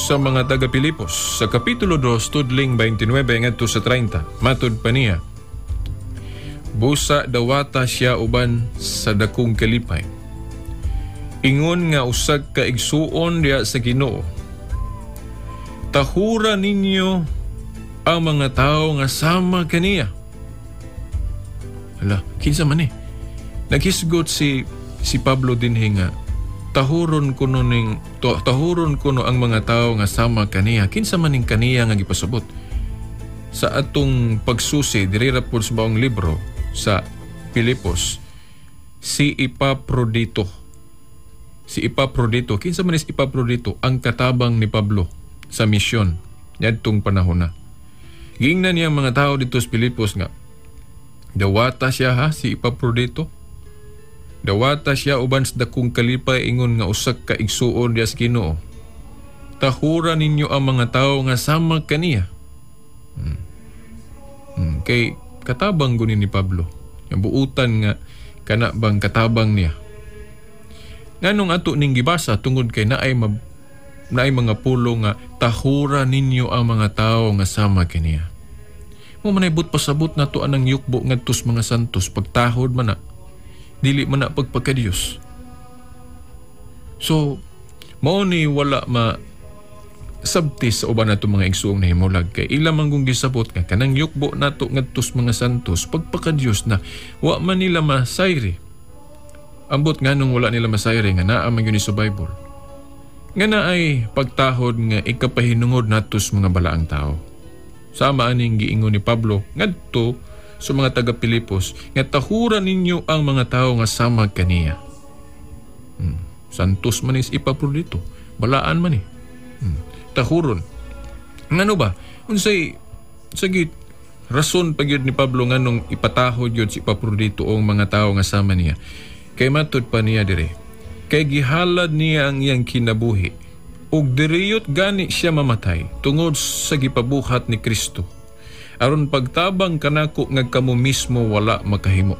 sa mga taga Pilipos sa kapitulo 2 tudling 29 ngadto sa 30. Matud pa niya, busa dawata siya uban sa dakong kalipay. Ingon nga usag ka igsuon diha sa Ginoo. Tahura ninyo ang mga tao nga sama kaniya. Hala, kinsa man eh. Naghisgot si Pablo dinhi nga tahuron kuno ning tahuron kuno ang mga tao nga sama kaniya. Kinsa man ning kaniya nga gipasabot? Sa atong pagsusi diri ra pud sa maong libro sa Pilipos, si Epaprodito. Si Epaprodito, kinsa man ni si Epaprodito? Ang katabang ni Pablo sa misyon niadtong panahon na. Giingnan niya ang mga tao dito sa Pilipos nga dawata siya ha si Epaprodito. Dawata siya uban sa dakong kalipay ingon nga usak ka igsuon diya sa Ginoo. Tahura ninyo ang mga tao nga sama kaniya. Kay katabang gunin ni Pablo. Yung buutan nga kana bang katabang niya. Nganong ato ning gibasa tungod kay naay mga pulo nga tahura ninyo ang mga tao nga sama kaniya. Mo manay but pasabot nato anang yukbo ngadto sa mga santos pagtahod man na, dili man na pagpagkadiyos. So mao ni wala ma sabtis sa uban nato mga igsuong nahimulag kay ila man kung gisabot nga kanang yukbo nato ngadto sa mga santos pagpakadiyos na wa man nila masayri. Ambot nganong wala nila masayri nga naa man gyud ni sa Bible. Nga naay pagtahod nga ikapahinungod nato sa mga balaang tao. Sama aning giingon ni Pablo ngadto sa mga taga Pilipos nga tahura ninyo ang mga tao nga sama kaniya. Santos man is Epaprodito, balaan man eh. Tahuron. Ngano ba? Unsay sagit rason pa gyud ni Pablo nganong ipatahod gyud si Epaprodito ang mga tao nga sama niya. Kay matud pa niya dire, kay gihalad niya ang iyang kinabuhi Ug diriyot gani siya mamatay tungod sa gipabuhat ni Kristo, aron pagtabang kanako nga kamo mismo wala makahimo.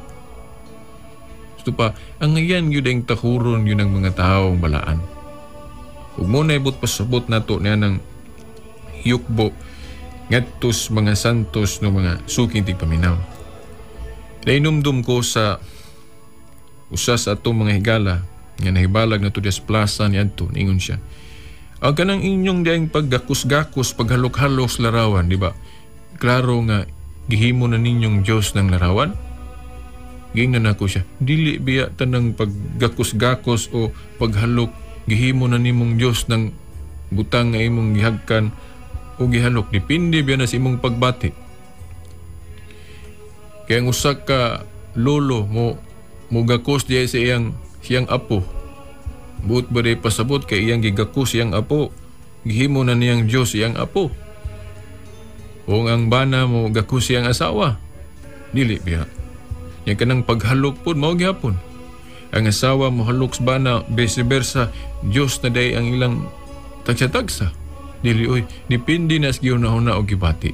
Gusto pa, ang ngayan yun ang tahuron yun ang mga taong balaan. Ug mo na ibot pasabot nato niya ng yukbo ngadtos mga santos no mga suking tigpaminaw. Nainumdum ko sa usa sa atong mga higala nga nahibalag na to sa plaza ni adto, ningon siya. Ang kanang inyong diang paggakus-gakus, paghalok-halok sa larawan, di ba? Klaro nga gihimo na ninyong Diyos ng larawan. Giingnan nako siya, dili biya tanang paggakus-gakos o paghalok, gihimo na nimong Diyos ng butang nga imong gihagkan o gihalok. Depende biya na sa imong pagbati. Kaya ang usa ka lolo mo mugakos diya sa iyang apo. Buot ba di pasabot kay iyang gigakos iyang apo, gihimo na niyang Diyos iyang apo. O ang bana mo gakos iyang asawa, dili biya. Yang kanang paghalok pod mao gihapon. Ang asawa mo halok sa bana, vice versa, Diyos na day ang ilang tagsa-tagsa. Dili oy, depende na sa gihuna-huna o gibati.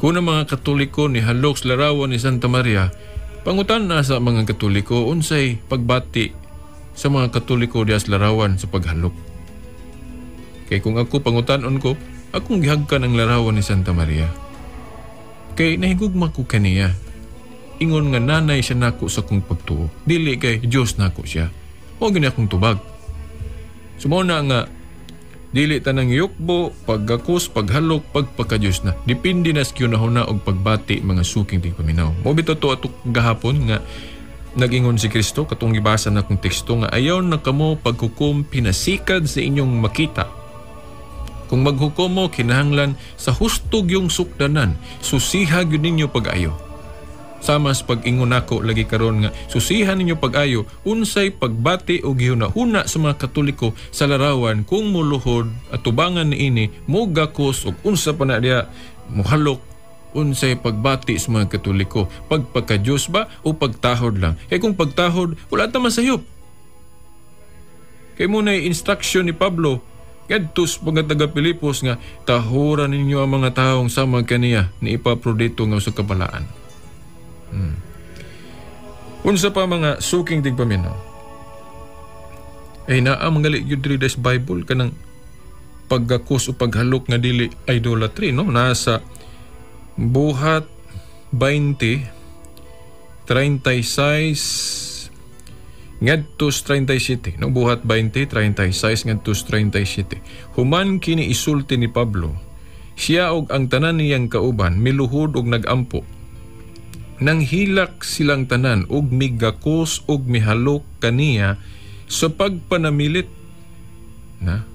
Kung ang mga Katoliko ni halok sa larawan ni Santa Maria, pangutan na sa mga Katoliko unsay pagbati sa mga Katoliko diya sa larawan sa paghalok. Kay kung ako pangutanon ko, akong gihagkan ang larawan ni Santa Maria. Kay nahigugma ko kaniya. Ingon nga nanay siya nako sa kong pagtuo. Dili kay Diyos nako siya. O gini akong tubag. Sumuna nga dili tanang yukbo, paggakos, paghalok, pagpakadiyos na. Depende na sa kyunahuna og pagbati mga suking tigpaminaw. Mo bitaw to ato gahapon nga nagingon si Kristo katong gibasa na akong teksto nga ayaw na kamo paghukom pinasikad sa inyong makita. Kung maghukom mo kinahanglan sa husto yung sukdanan, susiha gyud ninyo pag-ayo. Sama sa pag-ingon nako lagi karon nga susihan ninyo pag-ayo unsay pagbati o gihuna-huna sa mga Katoliko sa larawan kung muluhod at tubangan niini mogakos og unsa pa na diya mohalok unsay pagbati sa mga Katoliko, pagpaka-Diyos ba o pagtahod lang? Kay kung pagtahod, wala ta masayop. Kay mo na instruction ni Pablo ngadto sa mga taga Pilipos nga tahuran ninyo ang mga taong sama kaniya ni Epaprodito nga usa ka balaan. Unsa pa mga suking tigpaminaw? Ay naa mangali gyud diri sa Bible kanang paggakos o paghalok nga dili idolatry, no? Nasa Buhat 20:36 ngadto 37, no? Buhat 20:36 ngadto 37. Human kini isulti ni Pablo, siya og ang tanan niyang kauban miluhod og nagampo. Nang hilak silang tanan og migakos og mihalok kaniya sa pagpanamilit. Na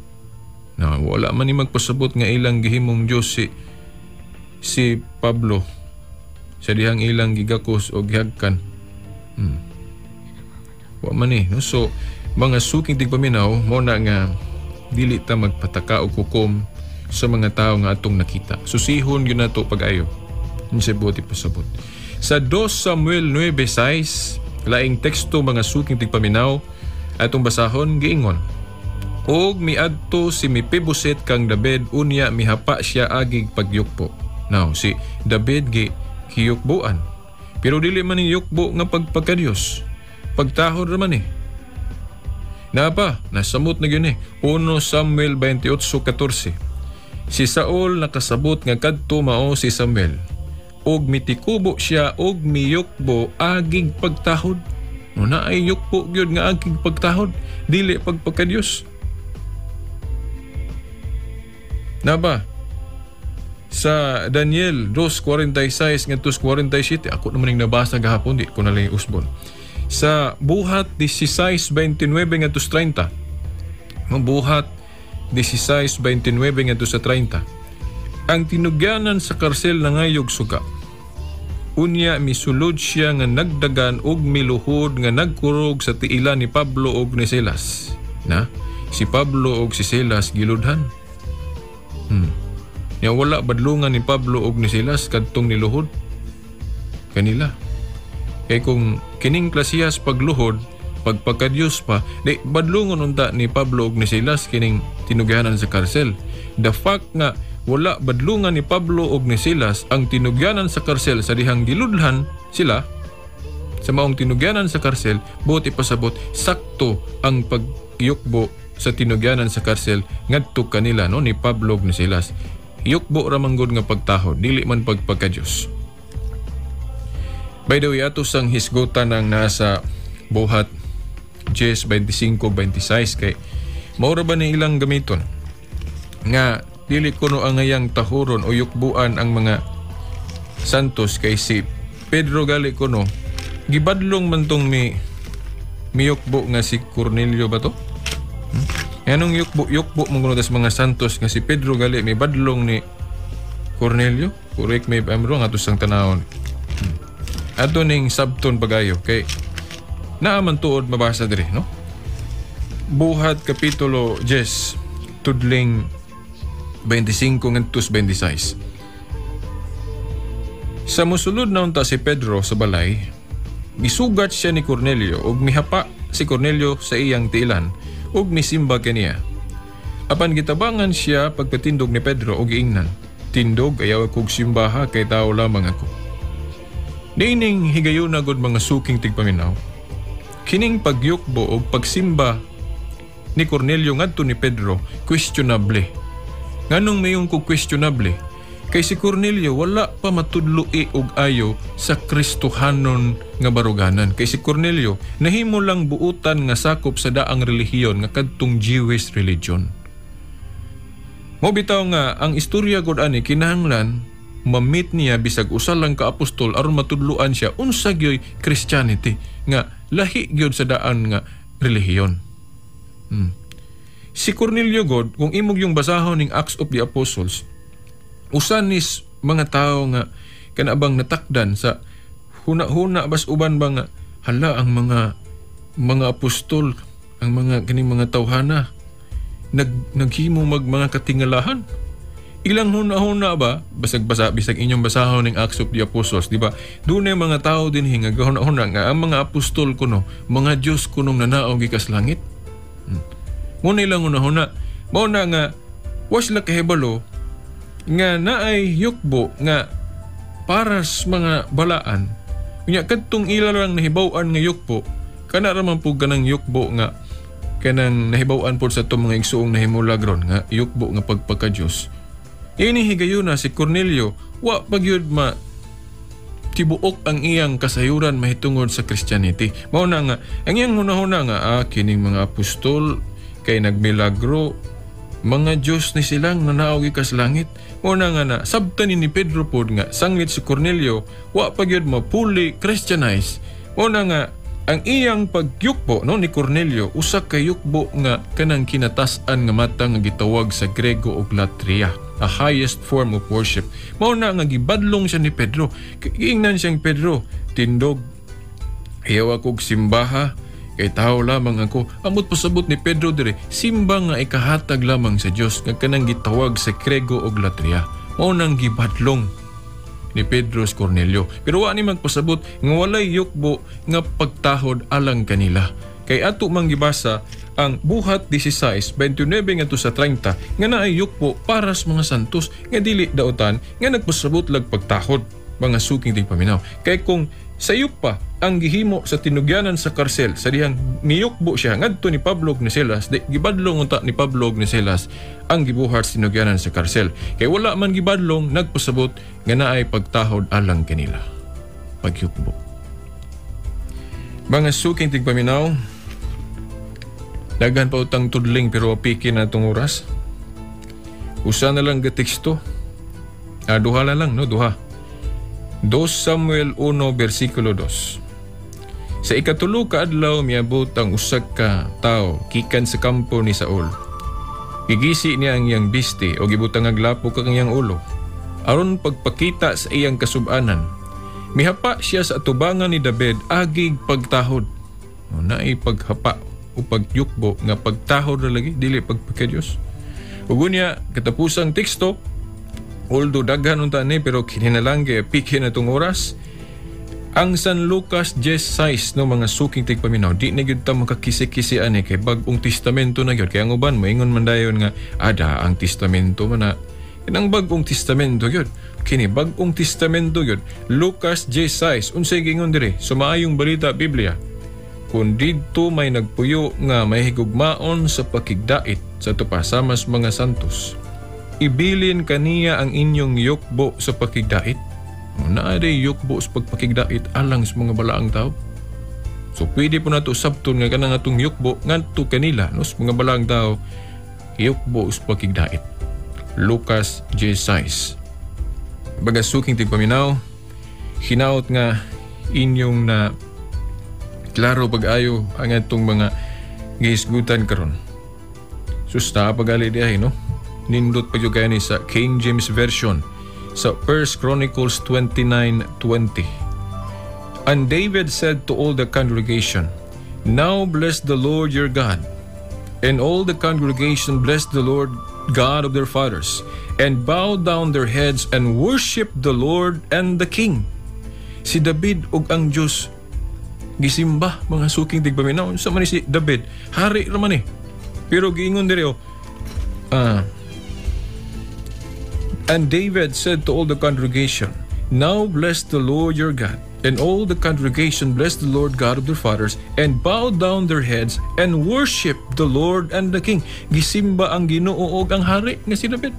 wala man ni magpasabot nga ilang gihimong Dios si Pablo sa dihang ilang gigakos o gihagkan. Wa man ni, no? So mga suking tigpaminaw, mo na nga dili ta magpataka og hukom sa mga tao nga atong nakita. Susihon gyud nato pag-ayo. Unsay buot ipasabot. Sa 2 Samuel 9:6, laing teksto mga suking tigpaminaw, atong basahon giingon. Og miadto si Mefiboset kang David, unya mihapa siya agig pagyukbo. Now, si David gi giyukboan. Pero dili man ni yukbo nga pagpagkadiyos. Pagtahod ra man eh. Napa, nasamot na gyud ni. 1 Samuel 28:14. Si Saul nakasabot nga kadto mao si Samuel. Og mitikubo siya og miyukbo agig pagtahod. No, naay yukbo gyud nga agig pagtahod, dili pagpagkadiyos. Naba sa Daniel 2:46 ngadto 47, ako naman ning nabasa gahapon, di ko na lang usbon. Sa Buhat 16:29 ngadto 30. Buhat 16:29 ngadto sa 30. Ang tinugyanan sa karsel nangayog suga. Unya misulod siya nga nagdagan og miluhod nga nagkurog sa tiila ni Pablo og ni Silas. Na si Pablo og si Silas giludhan. Nya wala badlungan ni Pablo og ni Silas kadtong niluhod kanila. Kay kung kining klasiyas pagluhod, pagpakadiyos pa, di badlungon unta ni Pablo og ni Silas kining tinugyanan sa karsel. The fact nga wala badlungan ni Pablo og ni Silas ang tinugyanan sa karsel sa dihang giludhan sila sa maong tinugyanan sa karsel, buot ipasabot sakto ang pagyukbo sa tinugyanan sa karsel ngadto kanila, no, ni Pablo ug ni Silas. Yukbo ra man gud nga pagtahod, dili man pagpagka-Dios. By the way, ato sang hisgutan ang nasa Buhat 10:25-26 kay maura ba ni ilang gamiton nga dili kuno ang ngayang tahuron o yukbuan ang mga santos, kay si Pedro gali kuno gibadlong man tong mi miyukbo nga si Cornelio ba to? Anong yukbo yukbo mo kuno tas mga santos nga si Pedro gali may badlong ni Cornelio? Correct me if I'm wrong, ato sang tanawon. Ato ning sabton pagayo kay naa man tuod mabasa diri, no? Buhat kapitulo 10 tudling 25 ngadto 26. Sa mosulod na unta si Pedro sa balay, gisugat siya ni Cornelio ug mihapa si Cornelio sa iyang tiilan ug misimba kaniya. Apan gitabangan siya pagkatindog ni Pedro ug giingnan, "Tindog, ayaw kog simbaha kay tao lamang ako." Niining higayuna gud, mga suking tigpaminaw, kining pagyukbo og pagsimba ni Cornelio ngadto ni Pedro, questionable. Nganong mayong ko questionable? Kay si Cornelio wala pa matudloi og ayo sa Kristohanon nga baruganan. Kay si Cornelio nahimo lang buutan nga sakop sa daang relihiyon nga kadtong Jewish religion. Mo bitaw nga ang istorya gud ani kinahanglan ma-meet niya bisag usa lang ka apostol aron matudloan siya unsa gyoy Christianity nga lahi gyud sa daan nga relihiyon. Si Cornelio god, kung imong yung basahon ning Acts of the Apostles, usa nis mga tao nga kana bang natakdan sa huna-huna bas uban ba nga hala, ang mga apostol, ang mga kining mga tawhana naghimo mag mga katingalahan. Ilang huna-huna ba, basag basa bisag inyong basahon ning Acts of the Apostles, di ba? Dunay mga tao din nga gahuna-huna nga ang mga apostol kuno mga Dios kunong nanaog gikas langit. Mo na ilang huna-huna. Mao na nga wa sila kahibalo nga naay yukbo nga para sa mga balaan. Unya kadtong ila lang nahibaw-an nga yukbo, kana ra man pud kanang yukbo nga kanang nahibaw-an pod sa atong mga igsuong nahimulag ron nga yukbo nga pagpaka-Dios. Ini higayuna si Cornelio wa pa gyud ma tibuok ang iyang kasayuran mahitungod sa Christianity. Mao na nga ang iyang hunahuna nga kining mga apostol kay nagmilagro, mga Diyos ni silang nanaog gikas langit. Mao na nga na sabtan ni Pedro pod nga sanglit si Cornelio wa pa gyud mapuli Christianize. Mao na nga ang iyang pagyukbo, no, ni Cornelio usa ka yukbo nga kanang kinatas-an nga mata nga gitawag sa Grego og latria, a highest form of worship. Mao na nga gibadlong siya ni Pedro. Giingnan siyang Pedro, "Tindog, ayaw akog simbaha kay tao lamang ako." Amot pasabot ni Pedro dire, simba nga ikahatag lamang sa Dios nga kanang gitawag sa Grego og latria. Mao nang gibadlong ni Pedro si Cornelio. Pero wa ni magpasabot nga walay yukbo nga pagtahod alang kanila. Kay ato mang gibasa ang Buhat 16:29 ngadto sa 30 nga naay yukbo para sa mga santos nga dili daotan nga nagpasabot lag pagtahod, mga suking tigpaminaw. Kay kung sayop pa ang gihimo sa tinugyanan sa karsel sa dihang miyukbo siya ngadto ni Pablo ug ni Silas, di gibadlong unta ni Pablo ug ni Silas ang gibuhat sa tinugyanan sa karsel. Kay wala man gibadlong nagpasabot nga naay pagtahod alang kanila. Pagyukbo. Mga suking tigpaminaw, daghan pa utang tudling pero piki na itong oras. Usa na lang gateksto. Duha na lang, no? Duha. 2 Samuel 1, versikulo 2. Sa ikatulo ka adlaw miabot ang usa ka tawo gikan sa kampo ni Saul. Gigisi niya ang iyang biste o gibutang ang lapok ang iyang ulo aron pagpakita sa iyang kasubanan. Mihapa siya sa atubangan ni David agig pagtahod. O, naay paghapa o pagyukbo nga pagtahod ra lagi, dili pagpakadiyos. Ug unya katapusang teksto, although daghan unta ni pero kini na lang kay piki na tong oras. Ang San Lucas 10:6, no, mga suking tigpaminaw, di na gyud ta makakisi-kisi ani kay Bagong Testamento na gyud. Kaya ang uban moingon man dayon nga ada ang testamento man na kanang Bagong Testamento gyud. Kini Bagong Testamento gyud. Lucas 10:6, unsay giingon diri? Sa Maayong Balita Biblia. Kung didto may nagpuyo nga may higugmaon sa pakigdait sa tupasamas mga santos, ibilin kaniya ang inyong yukbo sa pakigdait. Naa day yukbo sa pagpakigdait alang sa mga balaang tao. So pwede po nato sabton nga kanang atong yukbo ngadto kanila, no, sa mga balaang tao, yukbo sa pakigdait. Lucas 10:6. Baga suking tigpaminaw, hinaot nga inyong na klaro pag-ayo ang atong mga gihisgutan karon. Susta pagali diay, no? Nindot pa gyud ni sa King James Version sa 1 Chronicles 29:20. And David said to all the congregation, "Now bless the Lord your God." And all the congregation blessed the Lord God of their fathers, and bowed down their heads and worshiped the Lord and the king. Si David ug ang Dios gisimba, mga suking tigpaminaw. Unsa man ni si David? Hari ra man eh. Pero giingon diri oh. And David said to all the congregation, "Now bless the Lord your God." And all the congregation blessed the Lord God of their fathers and bowed down their heads and worshiped the Lord and the king. Gisimba ang Ginoo ug ang hari nga si David.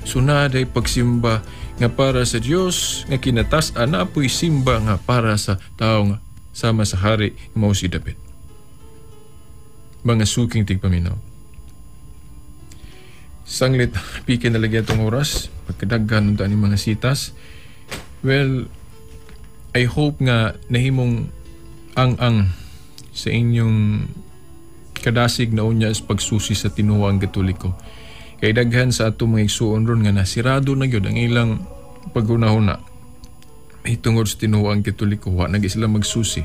So naa day pagsimba nga para sa Dios nga kinatas-an, naa poy simba nga para sa tawo nga sama sa hari nga mao si David. Mga suking tigpaminaw. Sanglit, piki na lagi atong oras, pagkadaghan unta ni mga sitas. Well, I hope nga nahimong ang sa inyong kadasig na unya sa pagsusi sa tinuoang Katoliko. Kay daghan sa atong mga igsuon ron nga nasirado na gyud ang ilang paghunahuna. May tungod sa tinuoang Katoliko, wa na sila magsusi.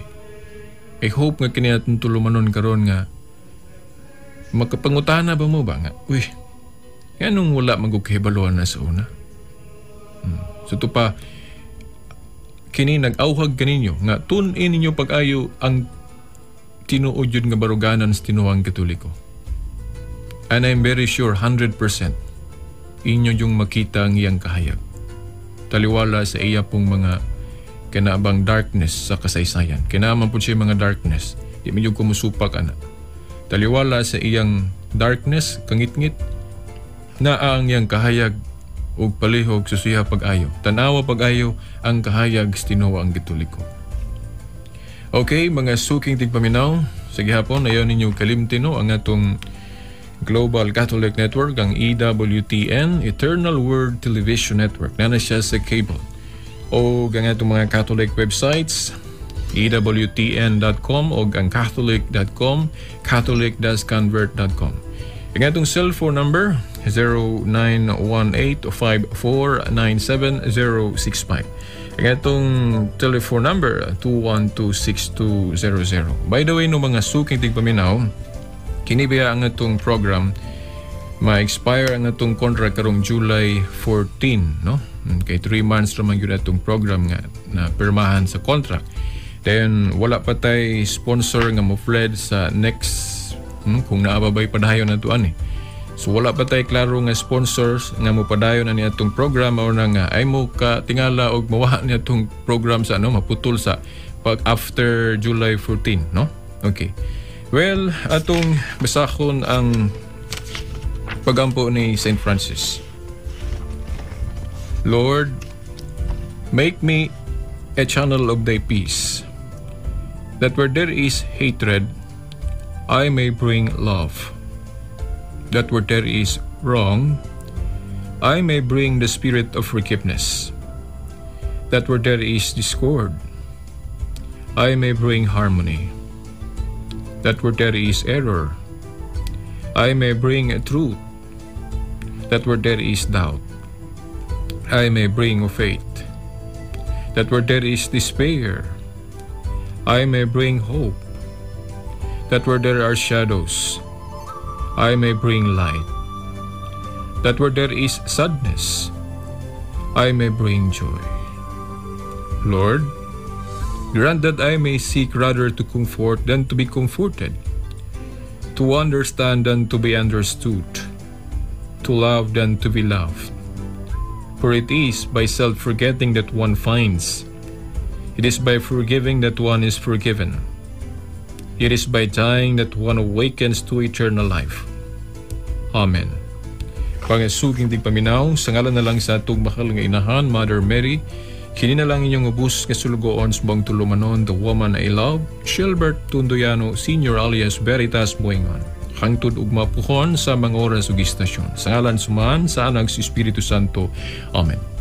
I hope nga kini atong tulumanon karon nga makapangutana ba mo ba nga, uy, nganong wala man gud kahibaluan na sa una? So to pa, kini nag-auhag kaninyo nga tun-in ninyo pag-ayo ang tinuod yun nga baruganan sa tinuoang Katoliko. And I'm very sure 100% inyo yung makita ang iyang kahayag. Taliwala sa iya pong mga kanabang darkness sa kasaysayan. Kinaman po siya mga darkness. Di medyo kumusupak ana. Taliwala sa iyang darkness, kangitngit, naa ang iyang kahayag ug palihog susiha pag-ayo. Tanawa pag-ayo ang kahayag sa tinuoang Katoliko. Okay, mga suking tigpaminaw, sa gihapon ayaw ninyo kalimtin, no, ang atong Global Catholic Network, ang EWTN, Eternal Word Television Network. Naa na siya sa cable. O ang atong mga Catholic websites, EWTN.com o ang Catholic.com, catholic-convert.com. Ang atong cellphone number, 0918-5497065. Ang atong telephone number, 212-6200. By the way, no, mga suking tigpaminaw, kini biya ang atong program, ma-expire ang atong contract karong July 14, no? Kay 3 months ra man gyud atong program nga na pirmahan sa contract. Then wala pa tay sponsor nga mo-pledge sa next, kung naa ba bay padayon na ani. So wala pa tay klaro nga sponsors nga mopadayon ani atong program or na nga ay mo ka tingala og mawa ni atong program sa ano, maputol sa pag after July 14, no? Okay. Well, atong basahon ang pagampo ni Saint Francis. Lord, make me a channel of thy peace, that where there is hatred, I may bring love. That where there is wrong, I may bring the spirit of forgiveness. That where there is discord, I may bring harmony. That where there is error, I may bring truth. That where there is doubt, I may bring faith. That where there is despair, I may bring hope. That where there are shadows, I may bring light. That where there is sadness, I may bring joy. Lord, Grant that I may seek rather to comfort than to be comforted, to understand than to be understood, to love than to be loved. For it is by self-forgetting that one finds. It is by forgiving that one is forgiven. It is by dying that one awakens to eternal life. Amen. Mga suking tigpaminaw, sa ngalan na lang sa atong mahal nga inahan, Mother Mary, kini na lang inyong ubos nga sulugoon sa buong tulumanon, the woman I love, Gilbert Tundoyano, Senior alias Veritas Moingon. Hangtod ugma puhon sa mga oras ug istasyon. Sa ngalan sa Amahan, sa Anak, sa Espiritu Santo. Amen.